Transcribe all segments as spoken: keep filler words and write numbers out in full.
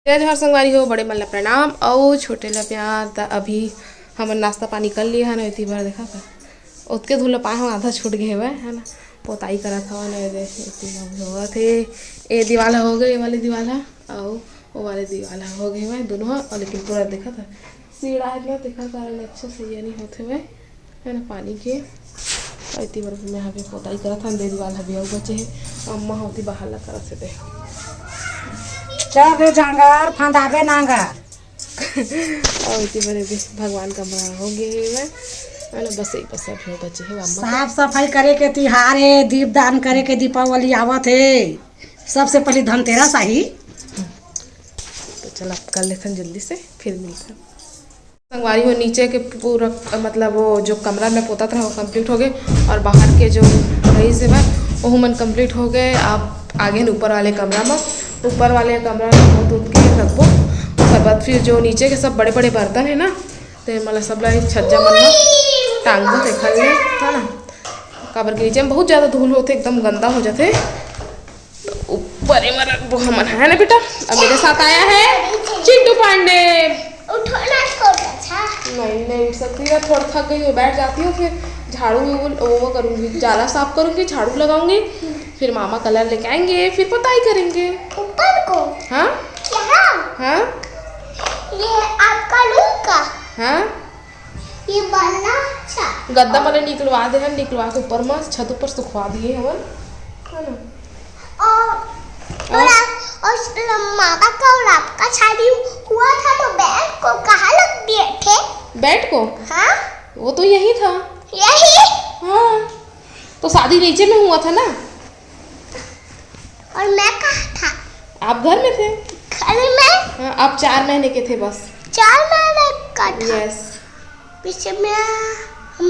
जय जोहार संगवारी हो, बड़े मन ला प्रणाम अउ छोटे ला प्यार। त अभी हमन नाश्ता पानी कर लिए हन, एती बर देखा था ओतके धूल पाए हो, आधा छूट गए हवय, है ना। पोताई करत हवन, ए दे, एती बर होवत हे। ए दीवाल ह हो गए, ये वाले दीवाल ह, अउ वो वाले दीवाल ह हो गए हवय दोनों ह, अउ लेकिन पूरा देखा था सीढ़ा है ना, तेखर कारण अच्छा से ये नहीं होते हवय। है ना, पानी के। अउ एती बर मैं हा भी पोताई करत हन, दे दीवाल ह भी अउ बचे हे। अम्मा होती बाहर ला करत हे दे। चल रे जांगर, फंदाबे नांगर। अउ एती बर भी भगवान कमरा हो गे हे, है ना, बस एक बस अभी बचे हे अम्मा के। साफ सफाई करे के तिहार हे, दीपदान करे के दीपावली आवत हे। सबसे पहले धनतेरस आही। तो चल, अब कर लेथन जल्दी से, फिर मिलथन। संगवारी हो, नीचे के पूरा, मतलब, वो जो कमरा में पोतत रहा, वो कंप्लीट हो गए, और बाहर के जो रईस हे बा, ओहू मन कंप्लीट हो गए। अब आगे न ऊपर वाले कमरा में, ऊपर वाले कमरा में पोत उत के रखबो। ओकर बाद फिर जो नीचे के सब बड़े बड़े बर्तन है ना, ते मन ला सब ला छज्जा मन में टांगबो, तेखर ले, है ना, काबर के नीचे में बहुत ज्यादा धूल होथे, एकदम गंदा हो जाथे। तो ऊपर एमा रखबो हमन, है ना बेटा? अब मेरे साथ आया है चिंटू पांडे। उठो ना, छोटा सा। नहीं, नहीं उठ सकती है, थोड़ा थक गई हूँ, बैठ जाती हूँ, फिर झाड़ू वो, वो करूँगी, जाला साफ करूँगी, झाड़ू लगाऊंगी, फिर मामा कलर लेके आएंगे, फिर पोताई करेंगे। ऊपर को? हाँ। यहाँ? हाँ। ये आपका रूम का? हाँ। ये वाला? अच्छा। गद्दा मन ल निकलवा दे हन, निकलवा के ऊपर म छत ऊपर सुखवा दिए हवन, है ना? और, और और? आप, और मामा का और आपका शादी हुआ था तो बेड को कहाँ रख दिए थे? बेड को? हाँ। वो तो यही था। यही? हाँ। तो शादी नीचे में हुआ था ना? और मैं कहाँ था? आप घर में थे। घर में? हाँ, आप चार महीने के थे बस। चार महीने का था। यस। पीछे में हम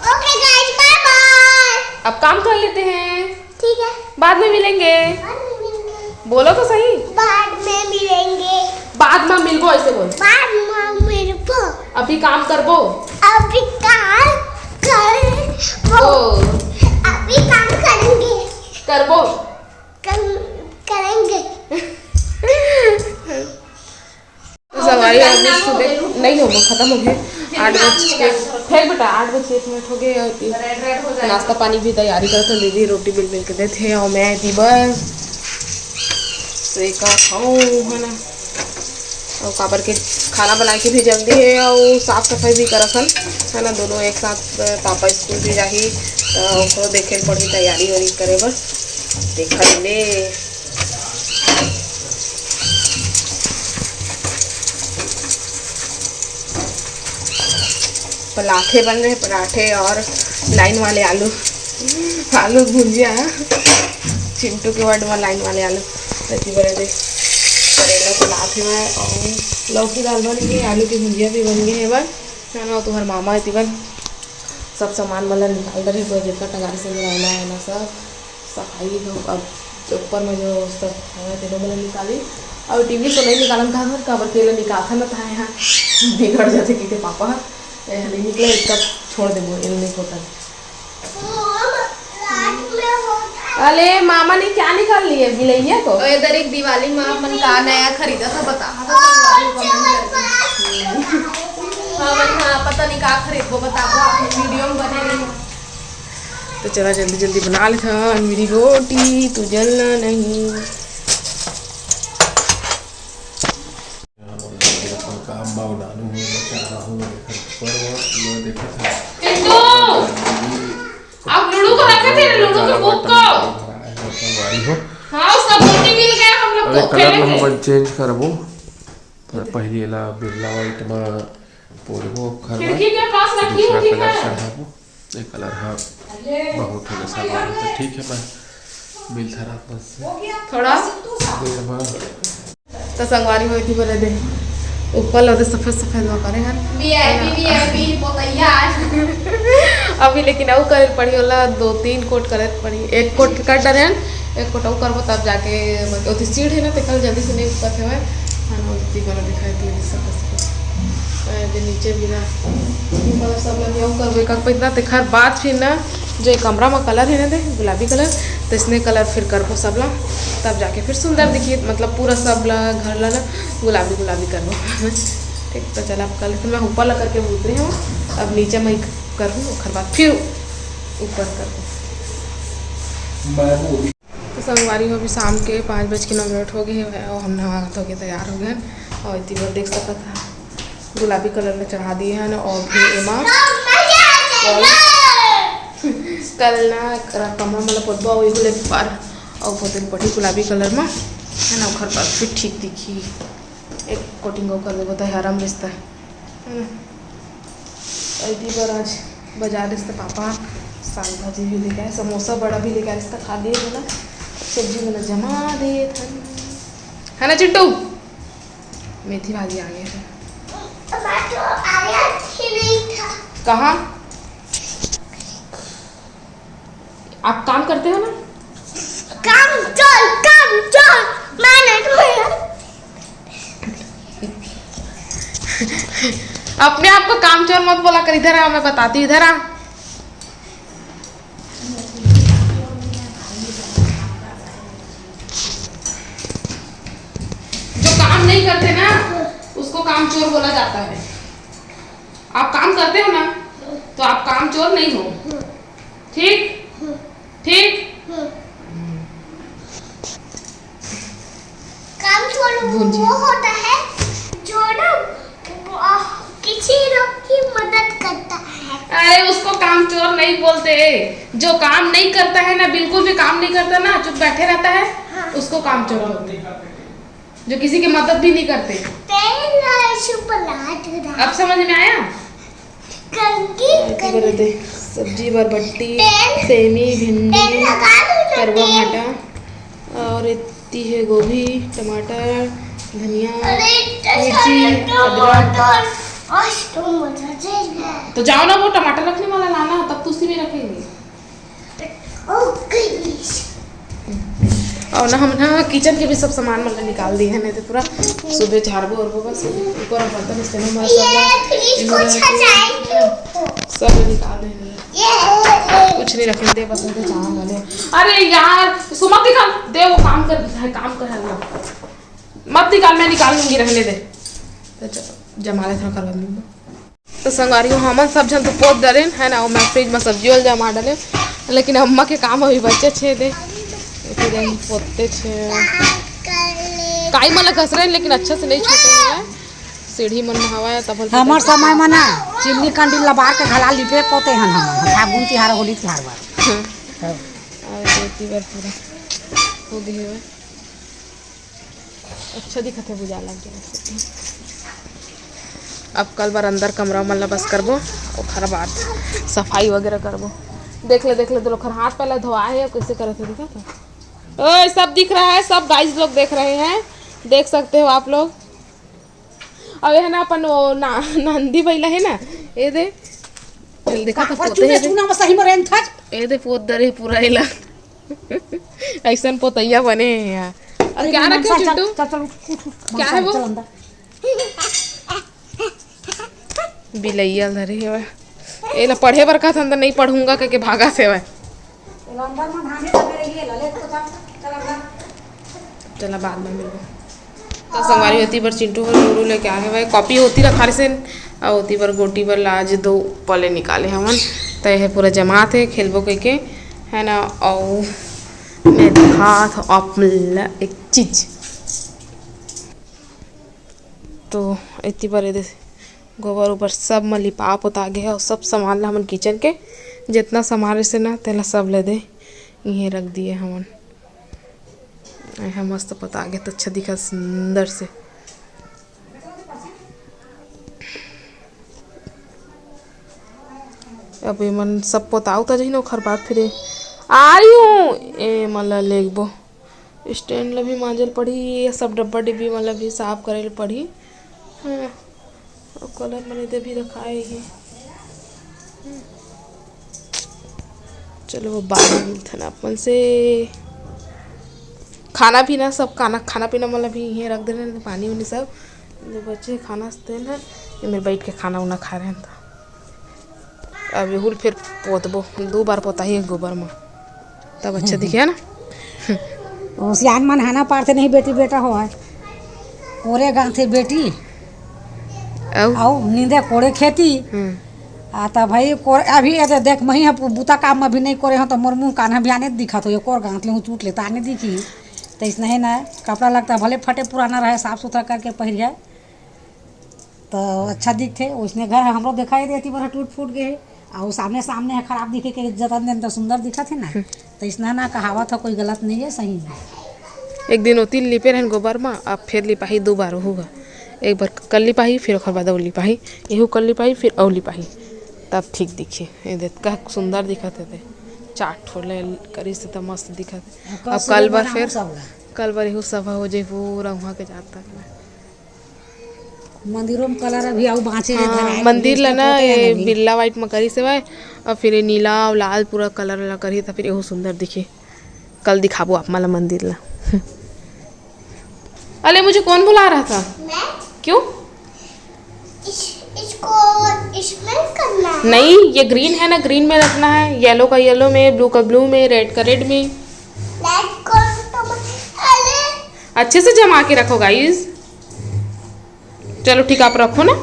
ओके गाइस, बाय बाय। अब काम कर लेते हैं। ठीक है। बाद में मिलेंगे। बाद में मिलेंगे। बोलो तो सही। बाद में मिलेंगे। बाद में मिलबो, ऐसे बोल। बाद में मिलबो। अभी काम करबो। अभी काम करबो। ओ। अभी काम करेंगे। करबो। कर, करेंगे। तो संगवारी, अभी सुबह नहीं होगा, खत्म हो गए। आठ बज के, फेंक बेटा, आठ बज के एक मिनट हो गए और ये नाश्ता पानी भी तैयारी करत हन। दीदी रोटी बेल बेल के देथे और मैं एती बर सेका खाऊं, है ना। और काबर के खाना बनाए के भी जल्दी है और साफ सफाई भी करत हन, है ना। दोनों एक साथ, पापा स्कूल भी जाही तो ओकरो देखे ल पड़ही, तैयारी वैयारी करे बर। देखा ले। पराठे बन रहे, पराठे और लाइन वाले आलू, आलू भुंजिया, चिंटू के वर्ड में लाइन वाले आलू। एती बर दे करेला पराठे में और लौकी दाल बन गई, आलू की भुंजिया भी बन गई है बन, है ना। तुम्हारे मामा एती बर सब सामान मन ला निकाल डरे, तो जितना टंगारी से मिलाना है ना सब सफाई हो। अब जो ऊपर में जो सब हवे तेनो मन ला निकाली। और टीवी तो नहीं निकालन कहा था, काबर के ले निकालथन ना था यहाँ बिगड़ जाथे कि पापा ह, ए, नहीं निकले, तब छोड़ देबो, एल नहीं होता। अरे मामा ने क्या निकाल लिए बिलैया को? और इधर एक दिवाली में अपन का नया खरीदा था, बता। हाँ भाई, हाँ, पता नहीं का खरीदबो, बताबो, आप वीडियो में बने रहिए। तो चला जल्दी जल्दी बना लेथन मेरी रोटी, तू जलना नहीं। अपन काम बाव डालू हूँ, बचा रहा हूँ, एकर ऊपर वो, वो देखत है। चिंटू! आप लूडो को रखे थे, लूडो के बुक को। संगवारी हो। हाँ, उसका गोटी मिल गया, हम लोग अरे, को कलर खेले में थे। हम चेंज करबो। पर पहले ला बिरला व्हाइट में पोरबो, खरबा, खिड़की के पास रखी दूसरा हूँ, ठीक कलर है? चढ़ाबो। ये कलर हाँ, बहुत हो गया सामान, तो ठीक है, मैं मिलता रात बस से। थोड़ा देर बाद। तो संगवारी हो, एती बर दे ऊपर ला दे सफेद सफेद मा करे हन। वीआईपी, वीआईपी, पोतैया आज। अभी लेकिन अउ करे पड़ी, ओला दो तीन कोट करे पड़ी। एक कोट कर डरे हन, एक कोट अउ करबो, तब जाके, मतलब, ओती सीढ़ है ना, ते कल जल्दी से नहीं उठत हवय। हाँ, ओती वाला दिखाई दिए, सफेद सफेद। अ, दे नीचे भी ना, मतलब, सब ला नहीं अउ करबो, एक आध पैसा, तेखर बाद फिर ना, जो ये कमरा मा कलर है ना, दे गुलाबी कलर, इसने कलर फिर करबो सब ला, तब जाके फिर सुंदर दिखी, मतलब पूरा सब ला, घर ला ना गुलाबी गुलाबी करबो। ठीक, तो चला, अब कल फिर मैं ऊपर ला करके उतरे हूँ, अब नीचे मैं करूँ, ओकर बाद फिर ऊपर करबो। तो संगवारी हो, अभी शाम के पाँच बज के नौ मिनट हो गए हैं और हम नहा धो के तैयार हो गए हैं। और इतनी बार देख सकत है, गुलाबी कलर में चढ़ा दिए हैं ना। और भी एमा कल, कल ना कमरा मतलब पोतबा, वही बोले पर और पोते के पड़ी गुलाबी कलर में, है ना, ओखर बाद फिर ठीक दिखी। एक कोटिंग और कर देबो, तो आराम रिश्ता है, है ना। अइती बर आज बाजार रिश्ता पापा साग भाजी भी लेके आए, समोसा बड़ा भी लेके आए, रिश्ता खा लिए ना, सब्जी में जमा दे थन, है ना चिंटू? मेथी भाजी आ गए थे। टमाटर आया ही नहीं था। कहाँ? आप काम करते हो ना? काम चोर, काम चोर, मैंने तुम्हें अपने आप को काम चोर मत बोला कर। इधर आ, मैं बताती हूँ, इधर आ। जो काम नहीं करते ना, उसको काम चोर बोला जाता है। आप काम करते हो ना, तो आप काम चोर नहीं हो। ठीक, ठीक। काम चोर वो होता है जो ना, आ, किसी लोग की मदद करता है। अरे, उसको काम चोर नहीं बोलते। जो काम नहीं करता है ना, बिल्कुल भी काम नहीं करता ना, चुप बैठे रहता है, हाँ। उसको काम चोर बोलते हैं। जो किसी की मदद भी नहीं करते। तेल शुभ लाट रहा। अब समझ में आया? कंघी, एती बर दे, सब्जी बर बट्टी, तेल, सेमी, भिंडी, तेल लगा दो, जो करुआ तेल। भाटा, और इतनी है गोभी, टमाटर, धनिया, अरे, इतना मिर्ची, सारा अदरक। टमाटर। आज तो मजा आ जाएगा। तो जाओ ना, वो टमाटर रखने वाला लाना, तब तो उसी में रखेंगे। और ना हम ना किचन के भी सब सामान मतलब निकाल दिए हैं, नहीं तो पूरा सुबह झाड़बो उड़बो बस। ऊपर बर्तन इससे ना हमारे सब ना, सब निकाल देंगे। कुछ नहीं रखेंगे, बस उनके चावल वाले। अरे यार, सुमन निकाल दे, वो काम कर, काम कर ना। मत निकाल, मैं निकाल लूंगी, रहने दे। तो चलो, जमा ले थोड़ा करवा दूंगी। तो संगवारी हो, हमन सब झन तो पोत डरेन, है ना, और मैं फ्रिज में सब्जी वाल जमा डरेन, लेकिन अम्मा के काम अभी बचे छे दे, फिर हम पोतते छे। काई मन ला घसरे, लेकिन अच्छा से नहीं छूटे हैं। सीढ़ी मन में हवा है, तब हमर समय में ना चिमनी कंडी लबार के घला लिपे पोते हन हमन, फागुन तिहार, होली तिहार बर। हाँ। तब। और खेती बर पूरा हो गए हुए। अच्छा दिखत है, बुझा लग गया। अब कल बर अंदर कमरा मन ला बस करबो, ओखर बाद सफाई वगैरह करबो। देख ले, देख ले, तो ओखर हाथ पहले धोआ है, कैसे करत है, देखा था? ओए, सब दिख रहा है, सब गाइस लोग देख रहे हैं, देख सकते हो आप लोग। अब ये है ना अपन वो ना, नंदी बैला है ना, ये दे, ये देखा था, पोते है दे। चूना में सही में रेंथस। ये दे, पोत दरे पूरा एला। ऐसन पोतैया बने हैं यार। और अरे क्या रखे हो चिंटू? चल, चल, उठ, उठ, उठ। क्या है वो? चल अंदर। बिलैया धरे हवय। एला पढ़े बर कहत हन त नहीं पढ़ूंगा कहिके भागत हवय। एला अंदर म भांगे लगे रहिए, ला ले तो चल, चल अंदर। चला बाद में मिलबो। तो संगवारी होती बर चिंटू बर गुरु लेके आए हवय, कॉपी होती रखा से, अउ होती बर गोटी बर ला आज दो पले निकाले हवन। त यह पूरा जमात है, खेलबो कहिके, है ना। अउ मैं दिखात हव आप मन ला एक चीज। तो एती बर एदे गोबर उबर सब म लिपा पोता गे हे, अउ सब सामान ला हमन किचन के जितना सामान रहिसे ना, तेला सब ल दे इहें रख दिए हमन। एहा मस्त पोता गे, त अच्छा दिखत सुंदर से। अब एमन सब पोताऊ त जही न, ओखर बाद फिर ए-, आ रही हूँ, एमन ला लेगबो। स्टैंड ला भी मांजे ल पड़ही, ये सब डब्बा डिब्बी मन ला भी साफ करे ल पड़ही। हाँ, अउ कलर मन एदे भी रखाए हे। चलो, अब बाद में मिलथन आप मन से। खाना पीना सब, खाना, खाना पीना मन ला भी इहें रख देना, पानी उनी सब। जो बचे खाना तेन ह, एमेर बैठ के खाना उना खा रहे हैं तो। अब एहू ल फेर पोतबो, दू बार पोताही एक गोबर म। तब अच्छा दिखे, है ना? वो सियान मन हाना पारथे, नहीं बेटी बेटा होवय, कोरे गांथे बेटी, अउ? अउ नींदे कोड़े खेती। हम्म। आ, त भाई, कोर-, अभी ये दे-, देख, मही ह बूता काम म अभी नहीं कोरे हो, त मोर मुंह कान ह भी आने दिखत हो, ये कोर गांथ ले हूँ चूट ले, त आने दिखी। त इसने है ना, कपड़ा लगता भले फटे पुराना रहे, साफ सुथरा करके पहिरिया, त अच्छा दिखथे। उसने घर ह हमरो दिखाई देती, बड़ा टूट फूट गए हे, अउ सामने, सामने ह खराब दिखे के जतन देन, त सुंदर दिखत है ना। हम्म। त इसना ना कहावत ह, कोई गलत नहीं है, सही में। एक दिन ओती लिपे रहन गोबर म, अब फिर लिपाही दो बार ओहू ह। एक बार कल लिपाही, फिर ओखर बाद अउ लिपाही, एहू कल लिपाही, फिर अउ लिपाही, तब ठीक दिखी। ये देख, का सुंदर दिखत हे ते। चार ठो ले करिस हे त मस्त दिखत हे। अब कल बर फिर, कल बर एहू सफा हो जाई पूरा उहाँ के जात तक में। मंदिरों में कलर अभी अउ बाँचे हे, हाँ, धराए मंदिर ला ना, ये बिरला व्हाइट में करिस हवय, अउ फिर ये नीला अउ लाल पूरा कलर ला करिस, त फिर एहू सुंदर दिखी। कल दिखाबो आप मन ला मंदिर ला। अरे, मुझे कौन बुला रहा था? मैं? क्यों? इस, इसको इसमें करना है। नहीं, ये ग्रीन है ना, ग्रीन में रखना है, येलो का येलो में, ब्लू का ब्लू में, रेड का रेड में। रेड कौन तो, अरे। अच्छे से जमा के रखो गाइस। चलो ठीक, आप रखो ना।